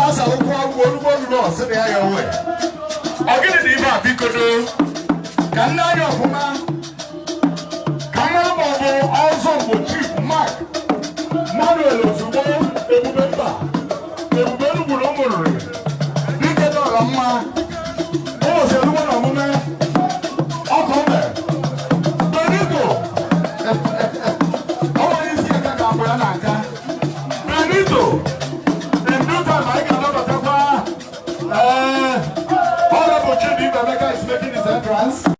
Na-asa ụkwụ ọgwụ olugbo olulu ọsị na ya ya owe. Ọ gịnị dị ibe a? Bikodo ka nne anya ọfụma ka mara ma ọ bụ ọzọ mgbe Chief Mark Manuel Ozugbo, ebube mba, ebube nugburu ụmụrụrụ dike dị ọra mma ụbọchị elugbo na omume ọkụ mbe Benito. Ọ nwere isi aka ga-abụ ya na nka Benito. In due time, anyị ga-anabatakwa ee Honorable Chidi Emeka is making his entrance.